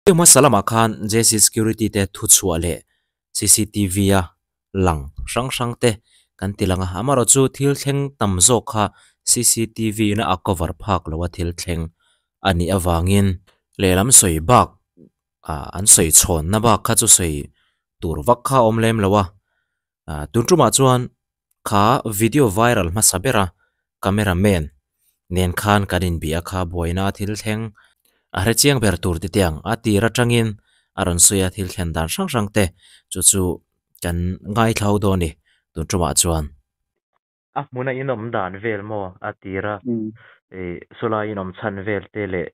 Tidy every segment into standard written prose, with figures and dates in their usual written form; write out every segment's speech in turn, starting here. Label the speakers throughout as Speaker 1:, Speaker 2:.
Speaker 1: Hmasa lamah khan JC Security te thuchhuah leh cctv a lang hrang hrang te kan ti lang a, amaherawhchu thil thleng tam zawk kha cctv in a cover phak lo a thil thleng a nih avangin lehlam sawi bak ah an sawi chhawnna bak kha chu sawi tur vak kha a awm lem lo a, ah tun tumah chuan kha video viral hmasa bera camera man nen khan kan inbia kha buaina thil thleng a hre chiang ber tur ti tiang a tir atangin a rawn sawi a thil thlen dan hrang hrang te chu chu kan ngaithlau dawn a ni tun tumah chuan. A hmuna inawm dan vel maw a tira ih sawlai inawm chhan vel te leh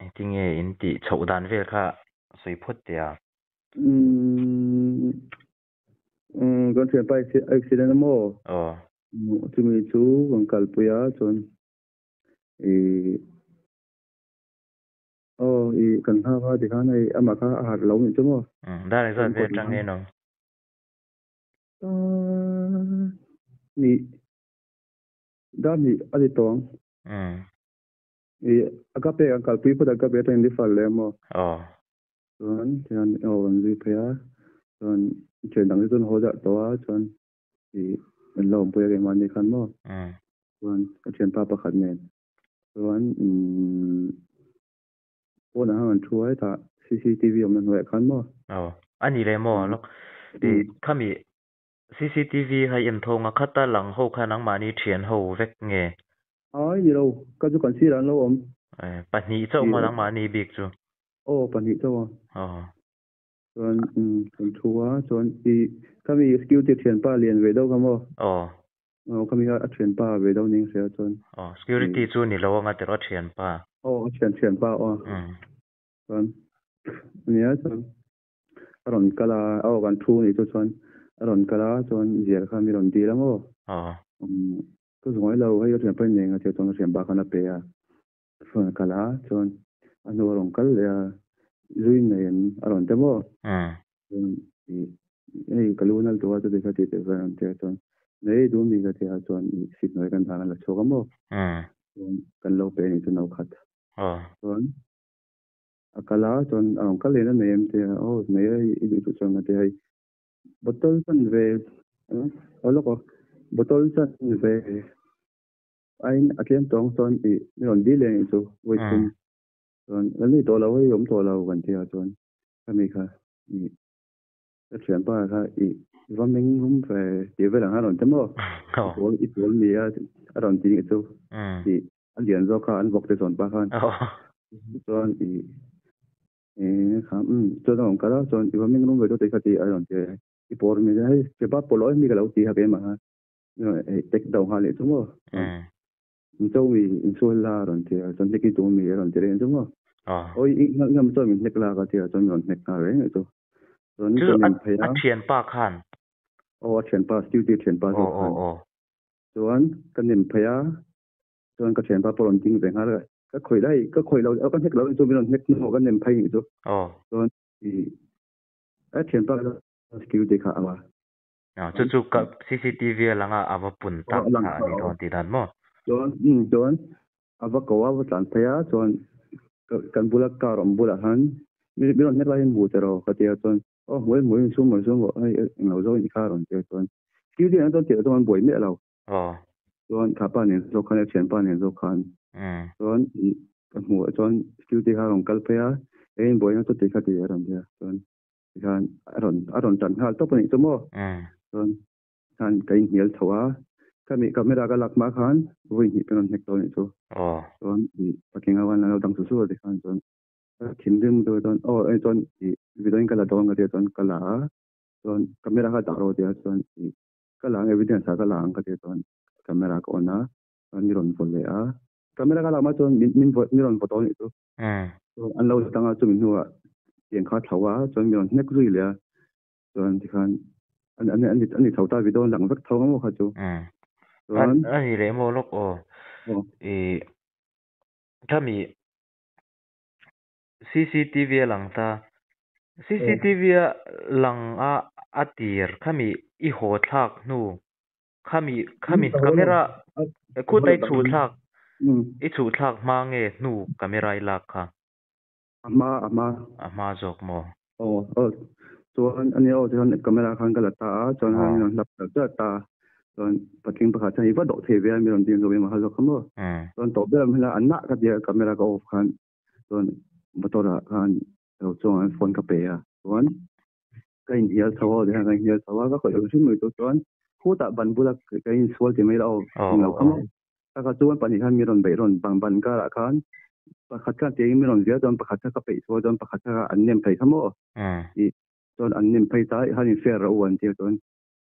Speaker 1: engtinge in tih chhoh dan vel kha sawi phawt teh a.
Speaker 2: Kan thianpa accident a maw?
Speaker 1: Aw.
Speaker 2: Chumi chu kan kalpui a chuan ih aw ih kan nghak a tikhan hei amah kha a harh lo nih chu maw?
Speaker 1: Dar engzat vel atang nge no?
Speaker 2: Nih dar hnih a ni tawh ang. Ih a ka pek an kalpui phawt a ka pe atangin refer leh a maw?
Speaker 1: Aw.
Speaker 2: Chuan tihian aw an zui phei a, chuan thian dang te chuan haw darh tawh a, chuan ih an lo awmpui a keimahni khan maw? Chuan ka thianpa pakhat nen chuan umm pawnah khan an thu a hetah cctv awmna hnuaiah khan maw?
Speaker 1: Aw a ni leh maw lawk ih khami cctv kha i en thawng a khata lang ho kha nangmahni thian ho vek nge?
Speaker 2: Ai ni lo, ka chu kan sirah an lo awm.
Speaker 1: Pahnih chauh maw nangmahni bik chu?
Speaker 2: Aw pahnih chauh a.
Speaker 1: Aw.
Speaker 2: Chuan kan thu a, chuan i khami security thianpa lian ve deuh kha maw?
Speaker 1: Aw.
Speaker 2: Aw khami kha a thianpa ve deuh ning sia chuan.
Speaker 1: Aw security chu ni lo anga tiraw a thianpa?
Speaker 2: Aw a thian thianpa aw. Chuan ania chuan a rawn kal a, aw kan thu nih chu chuan a rawn kal a chuan zial kha mi rawn dil a maw?
Speaker 1: Aw.
Speaker 2: Ka zuai lo hei ka thianpa in nei nga tia chuan ka thianpa khan a pe a. Chuan a kal a, chuan a hnu a rawn kal leh a, zui nei an a rawn ti maw? Chuan ih hei ka lu nal duh a chuti kha ti teh chuan a rawn ti a, chuan nei duh mi ka ti a, chuan ih seat hnuai kan dan a la chhuak a maw? Chuan kan lo pe a nih chu no khat. Chuan a kal a, chuan a rawn kal leh na nei em ti a, aw nei a i duh duh chuan ka ti a, hei bottle chan ve aw lawk aw bottle chan ve. Aiin a tlem tawng chuan ih mi rawn dil leh anih chu vawi thum chuan kan nei tawh lo hei awm tawh lo kan ti a chuan khami kha ih ka thianpa kha ih va meng rum ve tih vel ang a rawn ti maw i pawl i pawl mi a a rawn ti nih chu ih a lian zawk kha an vawk te zawn pa khan chuan ih ih kha umm chuan a rawn kal a chuan i va meng rum ve chu tih kha ti a rawn ti a i pawl mi hei thianpa pawl lo em mi ka lo ti ha keimah kha. Tek deuh nghal leh chu maw? In cho mi in sual la a rawn ti a, chuan hnek i tum mi a rawn ti reng chu maw? Awi i ngam chuan min hnek la ka ti a, chuan min rawn hnek nghal reng reng chu. Chuan
Speaker 1: Chu
Speaker 2: ka nem phei
Speaker 1: a
Speaker 2: a.
Speaker 1: thianpa khan?
Speaker 2: Aw a thianpa, security thianpa zawk khan. Chuan ka nem phei a, chuan ka thianpa pawh a rawn ding ve nghal a, ka khawih lai, ka khawih lo, ka hnek lo chu min rawn hnek hnu ka nem phei nih chu. Chuan i a thianpa security kha a.
Speaker 1: Chu chu ka cctv a lang a, a va pun tak kha a ni dawn tih dan maw?
Speaker 2: Chuan chuan a va ko a, va tlan phei a, chuan kan bula car awm bulah khan mi rawn hnek lai hian hmu che rawh ka ti a, chuan aw hmu e hmu e insum rawh insum rawh hei englo zawk i ni kha a rawn ti a, chuan security an chuan tirh chuan an buai miah lo. Chuan kha pa nen zawk khan a thianpa nen zawk khan chuan ka hmuh ah chuan security kha a rawn kal phei a, eng buaina chu ti kha ti a rawn ti a, chuan Tikhan a rawn a rawn tan nghal tawp a nih chu maw? Chuan khan ka inhnial chho a, khami camera ka lak hma khan vawi hnih ka rawn hnek tawh a nih chu. Chuan ih patling ho khan an lo dang su su a tikhan chuan ka thinrim deuh chuan aw hei chuan ih video in ka la dawn ka tia chuan ka la a, chuan camera kha dah rawh tia chuan ih ka la ang evidence ah ka la ang ka tia chuan camera ka on a, chuan mi rawn vaw leh a, camera ka lak hma chuan min min vaw mi rawn vaw tawh a nih chu. Chuan an lo tang a, chumi hnuah tiang kha a thlo a, chuan mi rawn hnek zui leh a, chuan tikhan an an an an ni chho ta video an lang vek tho ang maw kha chu. Chuan
Speaker 1: A ni leh maw lawk aw. Ih khami cctv a lang ta, cctv a lang a a tir khami i haw thlak hnu Khami khami camera khuta i chhuh thlak i chhuh thlak hma nge hnu camera i lak kha?
Speaker 2: A hma a hma.
Speaker 1: A hma zawk maw?
Speaker 2: Aw aw chuan ani aw chuan camera khan ka la ta a chuan khan min rawn hlap chat chat a chuan patling pakhat chuan i va dawh thei ve a mi rawn ding zawk em a zawk kha maw chuan tawh ber ang hian a nah ka tia camera ka off khan chuan motor ah khan lo chuang an phone ka pe a chuan ka inhnial chho a tihian ka inhnial chho a ka khawih hrim mai chu chuan khutah ban bula ka insual ti mai la aw englo kha maw Taka chuan pahnih khan mi rawn beih rawn bang ban karah khan pakhat khan tiangin mi rawn vial chuan pakhat kha ka peih sual chuan pakhat kha an nem phei kha maw ih chuan an nem phei ta ih khan in fair rawh u an tia chuan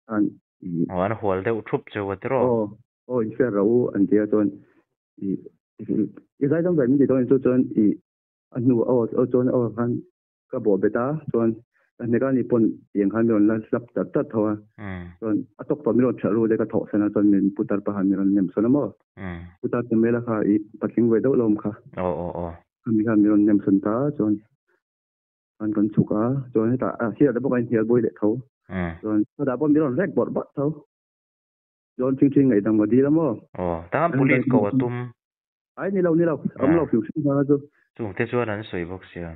Speaker 2: khan
Speaker 1: ih Aw an hual deuh thup cheu a tiraw?
Speaker 2: Aw aw in fair rawh u an tia chuan ih i zaidam ve min ti dawn chu chuan ih a hnu aw aw chuan aw khan Ka bawh bet a, chuan ka hnek a ni pawn tiang khan min rawn la hlap chat chat tho a, chuan a tawk tawh min rawn ṭhiah ru deuh ka thawh san a, chuan min putar paha min rawn nem sawn a maw? Putar te hmel a kha i patling ve deuh lo awm kha. Khami khan min rawn nem sawn ta a, chuan khan kan chhuk a, chuan hetah a sirah te pawh kan inhnial buai leh tho, chuan hetah pawh min rawn rek bawrh bawrh tho, chuan thingthing ngaihdam ka dil a maw?
Speaker 1: Aw, tanghan police ko a tum.
Speaker 2: Ai ni lo ni lo, awm lo hrim hrim kha chu.
Speaker 1: Chung te chuan an sawi bawk sia.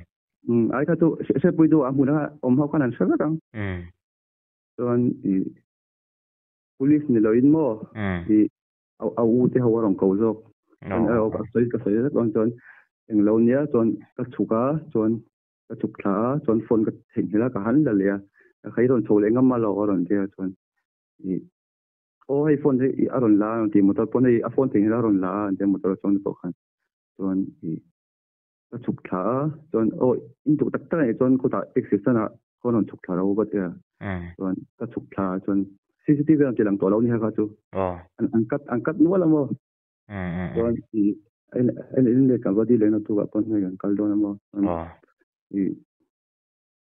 Speaker 2: Umm ai kha chu hriatpui chu a hmun anga awm ho khan an hre vek ang. Chuan i police ni loin maw i a u te ho a rawn ko zawk. Chuan ka sawi ka sawi vek ang chuan englo nia chuan ka chhuk a chuan ka chhuk thla a chuan phone ka theihnghilh a ka han la leh a ka khai rawn chho leh ngam a lo a rawn ti a chuan i Aw hei phone hi a rawn la a tih motor pawn hei a phone thei hian a rawn la a an tia motor chuan pawh khan chuan ih ka chhuk thla a chuan aw in duh tak tak a nih chuan khawtah taxi stand ah khawn rawn chhuk thla lo ka tia chuan ka chhuk thla a chuan cctv a rawn ti lang tawh lo a ni kha chu an cut an cut nual a maw chuan ih en leh kan va dil leh na tukah pawn hei kan kal dawn a maw chuan ih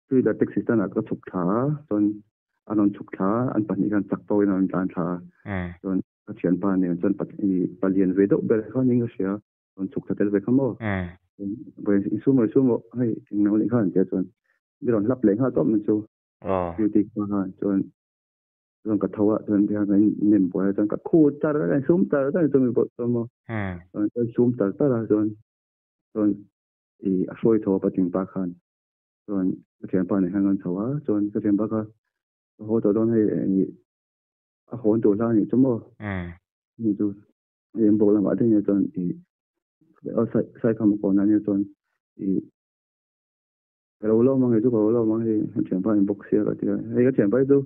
Speaker 2: Twitter taxi stand ah ka chhuk thla a, chuan a rawn chhuk thla a, an pahnih khan chak tawkin a rawn tlan thla a, chuan ka thianpa nen chuan palian ve deuh ber kha niin ka hria, rawn chhuk thla tel ve kha maw? Vawiin insum rawh insum rawh hei englo anih kha an tia chuan mi rawn hlap leh nghal tawp mai chu duty pa khan chuan chuan ka tho a chuan tihian kan innem buai a chuan ka khu char a insum char char a chumi pawh chuan maw chuan ka insum char char a chuan chuan ih a hruai tho a patling pa khan. Chuan ka thianpa nen khan kan chho a, chuan ka thianpa kha ka haw tawh dawn hei ih a hawn tur hla a nih chu maw? Ni chu hei an bawk lamah te nia chuan ih Saikham kawnah nia chuan ih ka lo lawm ang hei chu ka lo lawm ang hei ka thianpa in bawk sia ka ti a, hei ka thianpa hi chu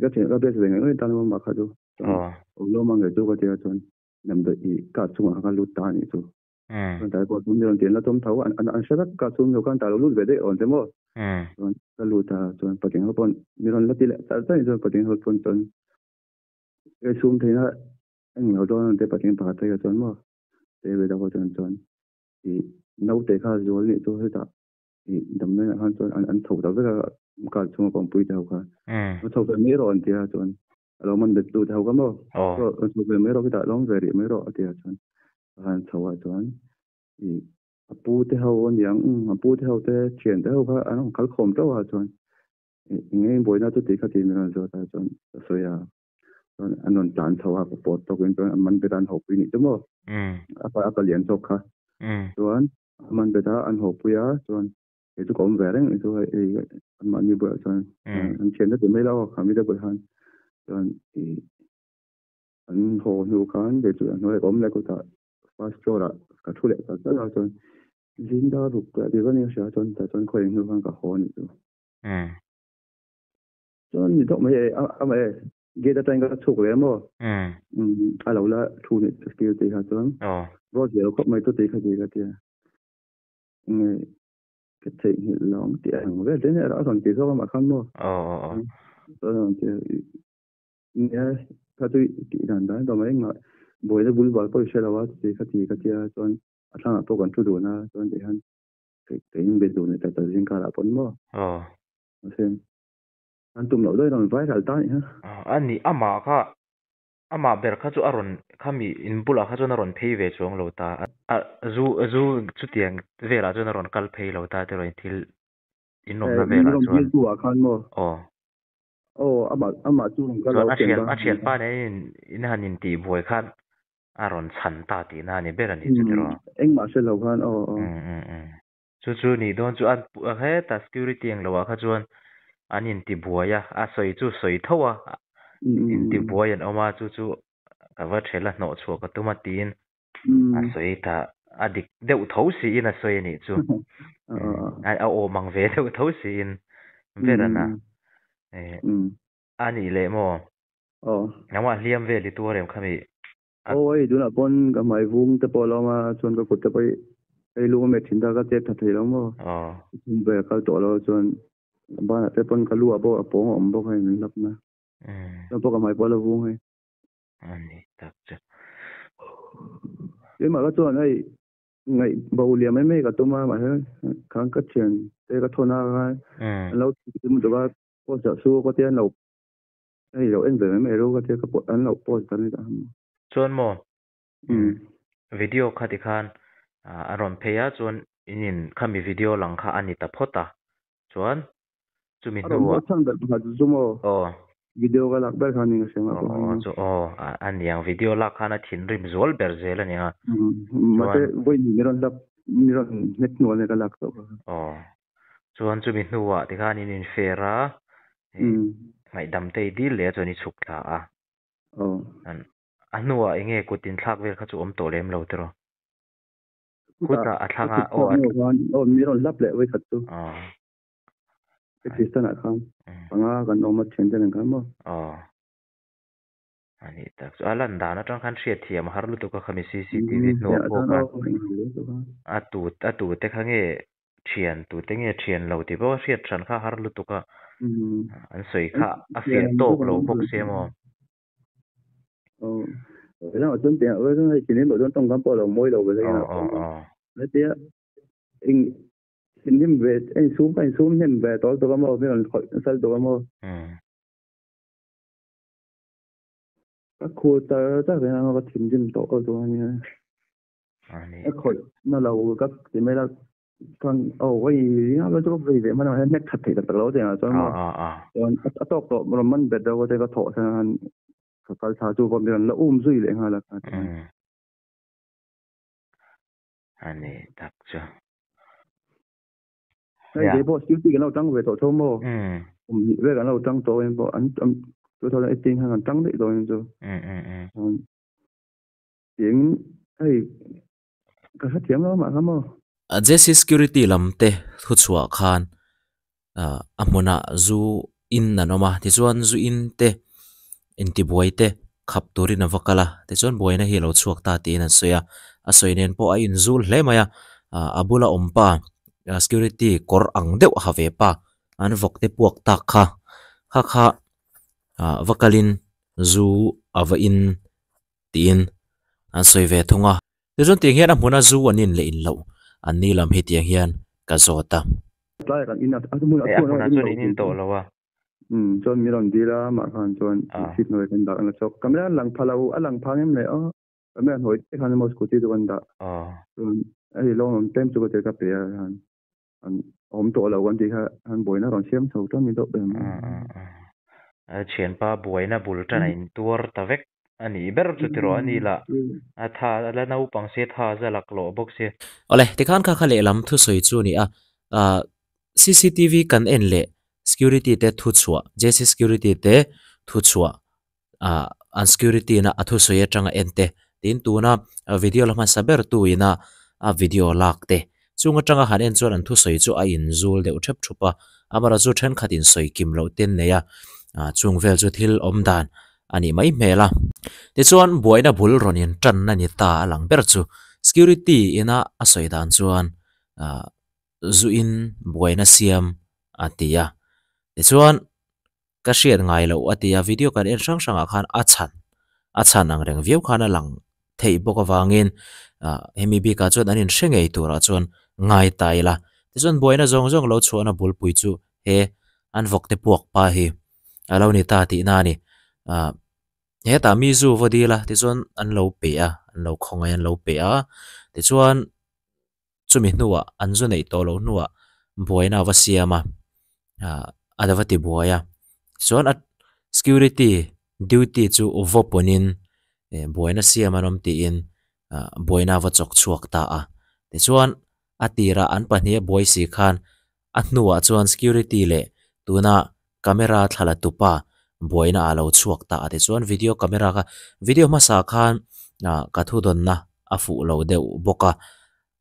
Speaker 2: ka thian ka best ve ngei ngei tan amah kha chu chuan ka lo lawm ang hei chu ka ti a chuan damdawi ih car chungah kha ka lut ta a nih chu. Chuan tlai pawh chuan mi rawn ti an la tawm tho a, an hre vek ka chhung ho khan tlai lo lut ve daih awm che maw? Chuan ka lut a, chuan patling ho pawn mi rawn la ti leh char char in chuan patling ho pawn chuan ka chhung theihna englo dawn an tia patling pakhat phei kha chuan maw te ve deuh ho chuan chuan ih naute kha zual nih chu hetah ih damdawiin ah khan chuan an chho ta vek a car chhunga ka awmpui te ho kha an chho ve mai rawh an tia chuan a lo man bet tu te ho kha maw an chho ve mai rawh khitah lawm ve rih mai rawh a tia chuan Ka han chho ah chuan ih a pu te ho a niang a pu te ho te thian te ho kha an rawn kal khawm teuh a chuan ih eng eng buaina chu tih kha tih min rawn zawt a chuan ka sawi a chuan an rawn tlan chho a ka pawt tawk in chuan a man bet a an haw pui nih chu maw a pa a palian zawk kha chuan a man bet a an haw pui a chuan kei chu ka awm ve reng chu hei anmahni bulah chuan an thian te ti mai lo a khami te bulah khan chuan ih An haw hnu khan kei chu a hnuai awm leh kutah first floor ah ka thu leh char char a chuan zinga ruk ka tih vek a hria chuan tah chuan khawi hnu khan ka haw a nih chu. Chuan ni deuh mai e a mah e gate atangin ka chhuk leh maw a lo la thu nih chu security kha chuan ruat ve lo khawp mai chu tih kha ti ka tia nge ka theihnghilh lo ang tih ang vel te nia a rawn ti zawk amah khan maw a rawn ti Nia, kha chu tih dan dan tawh mai engmah buaina bul bal pawh i hre lo a chuti kha ti ka tia chuan a thlangah pawh kan thu dun a chuan tih hian ka in be dun leh ta ta zing karah pawn maw mahse an tum loh daih rawn viral ta nih kha.
Speaker 1: A ni amah kha amah ber kha chu a rawn khami in bulah kha chuan a rawn phei ve chuang lo ta a zu zu chutiang velah chuan a rawn kal phei lo ta tiraw in thil in awmna velah chuan.
Speaker 2: Min rawn khan maw?
Speaker 1: Aw.
Speaker 2: Aw, amah amah chu rawn kal
Speaker 1: lo. Chuan a thian a thianpa nen in in han intih buai khan a rawn chhan ta tihna a ni ber a ni chu tiraw?
Speaker 2: Engmah hre lo khan aw aw.
Speaker 1: Um um um. Chu chu nih dawn chu an heta security ang loah kha chuan an intibuai a, a sawi chu sawi tho a, intibuai an awm a, chu chu ka va thela hnawh chhuah ka tum a tiin a sawi ta a dik deuh tho siin a sawi a nih chu. A awm ang ve deuh tho siin ber ana. A nih leh maw? Nangmah hliam vel i tuar em khami?
Speaker 2: Aw hei tunah pawn ka hmai vung te pawh a lo awm a, chuan ka kut te pawh hi hei lu ka met thin ta ka chet tha thei lo maw? Ber a kal tawh lo chuan banah te pawn ka lu ah pawh a pawng a awm bawk hei min hlap na. Chuan pawh ka hmai pawh a la vung hei.
Speaker 1: A ni tak chu.
Speaker 2: Keimah ka chuan hei ngaih bo liam mai mai ka tum a mahse khan ka thian te ka thawn a khan an lo thim duh a post ah su ka tia an lo hei lo en ve mai mai ru ka tia ka an lo post dan a ni.
Speaker 1: Chuan maw video kha tikhan a rawn phei a chuan in in khami video lang kha a ni ta phawt a chuan chumi
Speaker 2: hnuah. A rawn haw chhan ber pakhat chu maw?
Speaker 1: Aw.
Speaker 2: Video ka lak ber khan eng a hre ngah pawh
Speaker 1: khan. Aw aw a niang video lak khan a thinrim zual ber zel a nia.
Speaker 2: Mahse vawi hnih mi rawn lak mi rawn hnek hnuah nia ka lak tawh kha.
Speaker 1: Aw. Chuan chumi hnuah tikhan in infer a, ngaihdam te i dil leh a chuan i chhuk thla a.
Speaker 2: Aw.
Speaker 1: A hnuah eng nge kut inthlak vel kha chu awm tawh lem lo tiraw? Kutah a thlang a,
Speaker 2: aw. Aw mi rawn hlap leh vawi khat chu.
Speaker 1: Aw.
Speaker 2: Ka Kristian ah khan panga kan awm a thian te nen khan maw?
Speaker 1: Aw. A nih tak chu. A lan dan atang khan hriat thiam a har lutuk a khami CCTV hnuah pawh khan a tu a tu te kha nge thian tu te nge thian lo tih pawh a hriat hran kha a har lutuk a. An sawi kha a fiah tawk lo bawk sia maw?
Speaker 2: Aw. Lamah chuan tiang hei thinrim loh chuan tawngkam pawh a lo mawi lo ve hle a.
Speaker 1: Aw aw.
Speaker 2: Hetia eng Thinrim ve, a insum, ka insum hnem ve tawh lutuk a maw, min rawn khawih nasa lutuk a maw. Ka khur char char reng a, ka thinrim tawh lutuk a nia. Ka khawih na lo ka ti mai la, chuan aw hei ringa vel chu ka vei ve hman a, hnek that theih tak tak lo tiang ah chuan maw. Chuan a tawk tawh rawn man bet deuh te ka thawh san a, ka kal thla chu pawh min rawn la um zui leh nghal a.
Speaker 1: A ni tak chu.
Speaker 2: Hei kei pawh security kan lo tang ve tawh tho maw? Kum hnih vel kan lo tang tawh in pawh an 2018 khan kan tang daih dawn in chu. Tiang hei ka hrethiam lo mah kha maw?
Speaker 1: JC Security lam te thuchhuah khan a hmunah zu in an awm a, tichuan zu in te intibuai te khap turin a va kal a, tichuan buaina hi a lo chhuak ta tiin an sawi a, a sawi nen pawh a inzul hle mai a, a bula awm pa security kawr ang deuh ha ve pa an vawk te puak tak kha kha kha va kalin zu a va in tiin an sawi ve thung a. Tichuan tiang hian a hmuna zu an in leh in loh an ni lam hi tiang hian ka zawt a.
Speaker 2: Tlai kan in a hmunah chuan
Speaker 1: in in tawh lo a.
Speaker 2: Umm chuan min rawn dil a mah khan chuan seat hnuai kan dah a chawk. Camera an lang pha lo a lang phang em le aw camera hnuai te khan emaw scooty chu kan dah. Chuan hei lawng awm tlem chu ka tir ka pe a khan an awm tawh lo kan tih kha an buaina rawn siam chho tan ni deuh ber mai.
Speaker 1: Thianpa buaina bul tan a intuar ta vek a nih ber chu tiraw a ni lah a tha a la naupang se tha za laklawh bawk se. Awle tikhan kha kha lehlam thusawi chu a ni a cctv kan en leh security te thu chhuah JC security te thu chhuah ah an security na a thusawi atanga en te tin tuna video la hmasa ber tu ina a video lak te chung atanga han en chuan an thusawi chu a inzul deuh thep thup a amaherawh chu thenkhat in sawi kim loh te an nei a ah chung vel chu thil awm dan a nih mai hmel a tichuan buaina bul rawn in tan a ni ta a lang ber chu security ina a sawi dan chuan ah. Zuin buaina siam a ti a. Tichuan, ka hriat ngai loh a ti a, video kan en hrang hrangah khan a chhan, a chhan ang reng viau khan a lang theih bawk avangin hemi bikah chuan an inhre ngei turah chuan ngai ta ila. Tichuan buaina zawng zawng lo chhuahna bulpui chu he an vawkte puak pa hi a lo ni ta tihna a ni. Hetah mi zu va dil a, tichuan an lo pe a, an lo khawngaih an lo pe a, tichuan. Chumi hnuah an zu neih tawh loh hnuah buaina a va siam a, ah a la va ti buai a. Chuan a security duty chu vaw pawnin eh buaina siam an awm tiin ah buaina a va chawk chhuak ta a. Tichuan. A tira an pahnih a buai si khan a hnuah chuan security leh tuna camera thla la tupa buaina a lo chhuak ta a tichuan video camera kha video hmasa khan ah ka thu dawnna a fuh lo deuh bawk a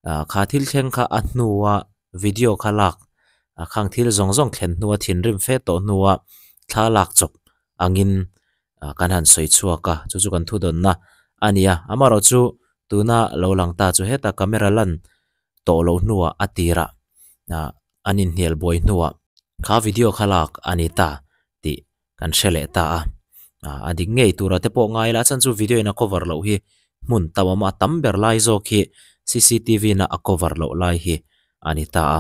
Speaker 1: ah kha thil thleng kha a hnua video kha lak ah khang thil zawng zawng thlen hnua thinrim fe tawh hnua thla lak chawp angin ah kan han sawi chhuak a chu chu kan thu dawnna a ni a amaherawh chu tuna lo lang ta chu heta camera lan tawh loh hnuah a tirah ah an inhnial buai hnuah kha video kha lak a ni ta tih kan hre leh ta a ah a dik ngei tura te pawh ngai la a chhan chu video in a cover loh hi hmun tam awm a a tam ber lai zawk hi C_C_T_V na a cover loh lai hi a ni ta a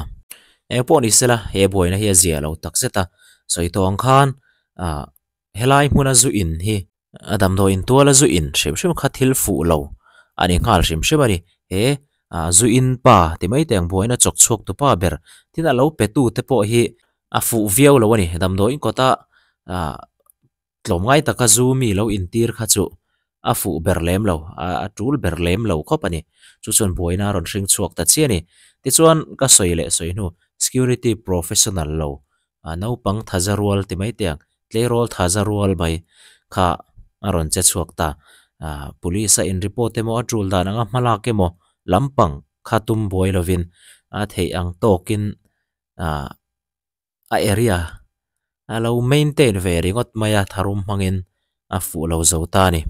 Speaker 1: eng pawh ni sela he buaina hi a zia lo tak zet a sawi tawh ang khan ah helai hmuna zu in hi A damdawi in tuala zu in hrim hrim kha thil fuh lo a ni nghal hrim hrim a ni. He zu in pa ti mai teng buaina chawk chhuak tu pa ber tin a lo pe tu te pawh hi a fuh viau lo a ni. Damdawi in kawta tlawmngai taka zu mi lo in tir kha chu a fuh ber lem lo, a tul ber lem lo khawp a ni. Chu chuan buaina a rawn hring chhuak ta chiah a ni. Tichuan ka sawi leh sawi hnu security professional lo naupang thaza rual ti mai teng Tleirawl thaza rual mai kha a rawn che chhuak ta. Police a in report emaw a tul dan anga hmalak emaw lampang kha tum buai lovin a theih ang tawkin a area a lo maintain ve ringawt mai a tharum hmangin a fuh lo zo ta a ni.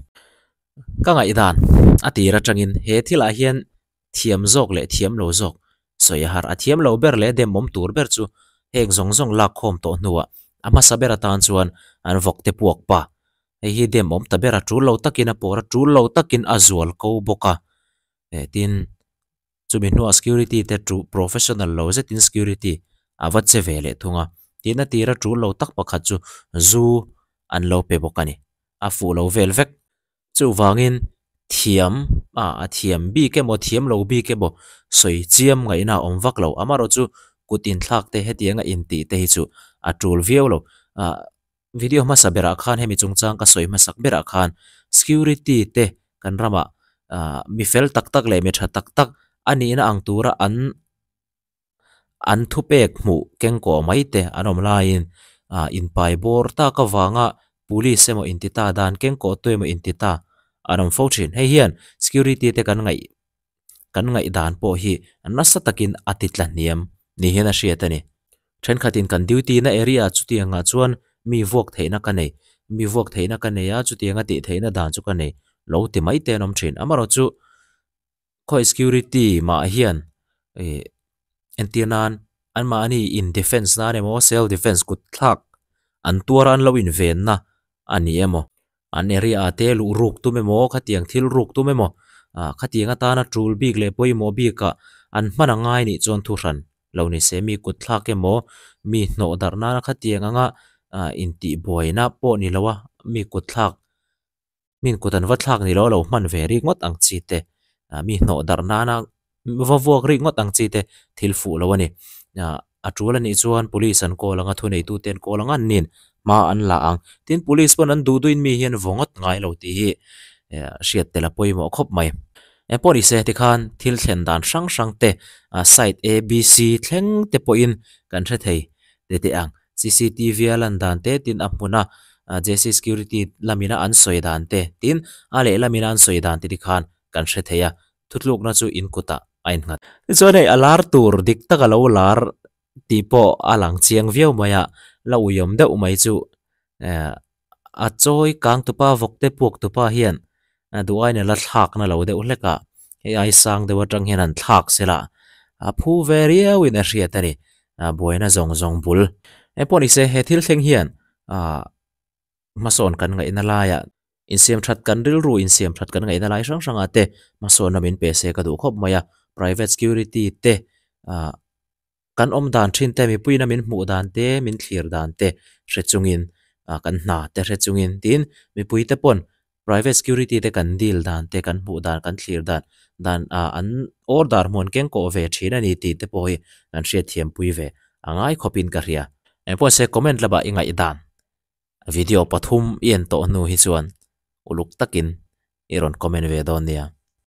Speaker 1: Ka ngaihdan a tir atangin he thilah hian thiam zawk leh thiam lo zawk sawi a har. A thiam lo ber leh demawm tur ber chu heng zawng zawng lak khawm tawh hnuah a hmasa ber atan chuan an vawk te puak pa. Hei hi demawm ta ber a tul lo takin a pawr a tul lo takin a zual ko bawk a. Eh tin chumi hnuah security te chu professional lo zetin security a va che ve leh thung a. Tin a tira tul lo tak pakhat chu zu an lo pe bawk a ni. A fuh lo vel vek. Chuvangin thiam a a thiam bik emaw thiam lo bik emaw sawi chiam ngaihna a awm vak lo. Amaherawh chu kut inthlak te hetianga intih te hi chu a tul viau lo. Ah video hmasa berah khan hemi chungchang ka sawi hmasak berah khan security te kan ramah ah mi fel tak tak leh mi tha tak tak a nihna ang tura an an thupek hmuh kengkawh mai te an awm laiin ah inpai bawr tak avanga police emaw inti ta dan kengkawh tu emaw inti ta an awm fo thin. Hei hian security te kan ngaih kan ngaihdan pawh hi nasa takin a ti tla hniam ni hian a hriat a ni. Thenkhatin kan duty na area chutiangah chuan mi vuak theihna ka nei, mi vuak theihna ka nei a chutianga tih theihna dan chu ka nei lo ti mai te an awm thin. Amaherawhchu khawi security mah hian ih entir nan anmahni in defence nan emaw self defence kut thlak an tuar a an lo invenna a ni emaw an area ah te luh ruk tum emaw khatiang thil ruk tum emaw ah khatiang atana tul bik leh pawimawh bikah an hman a ngai nih chuan thuhran lo ni se mi kut thlak emaw mi hnawh darh nana khatiang anga ah intihbuaina pawh ni lo a mi kut thlak. Min kut an va thlak ni lo lo hman ve rik ngawt ang chi te ah mi hnawh darh nana va vuak rik ngawt ang chi te thil fuh lo a ni. Ah a tul a nih chuan police an call anga thuneitu te an call anga an nin hma an la ang. Tin police pawn an duh duhin mi hian vaw ngawt ngai lo tih hi hriat tel a pawimawh khawp mai. Engpawh ni se tikhan thil thlen dan hrang hrang te ah side A B C thleng te pawhin kan hre thei te teh ang. C_C_T_V a lan dan te tin a hmun a J_C security lamina an sawi dan te tin a lehlamina an sawi dan te tikhan kan hre thei a, thutlukna chu in kutah a innghat. Tichuan hei a lar tur dik tak a lo lar tih pawh a lang chiang viau mai a, la uiawm deuh mai chu a chawi kang tupa vawk te puak tupa hian duh aiin a la thlakna lo deuh hlek a, hei ai sang deuh atang hian an thlak sela a phu ve riauin a hriat a ni, buaina zawng zawng bul. Engpawh ni se he thil thleng hian ah hmasawn kan ngaihna laiah insiam that kan rilru insiam that kan ngaihna lai hrang hrangah te hmasawnna min pe se ka duh khawp mai a, private security te ah. Kan awm dan thin te, mipuiin a min hmuh dan te, min thlir dan te hre chungin, kan hna te hre chungin tiin mipui te pawn private security te kan deal dan te, kan hmuh dan, kan thlir dan dan an order hmuan keng kawh ve thin a ni tih te pawh hi kan hriatthiam pui ve a ngai khawpin ka hria. Engpawh se comment lamah i ngaihdan video pathum i en tawh hnu hi chuan uluk takin i rawn comment ve dawn nia.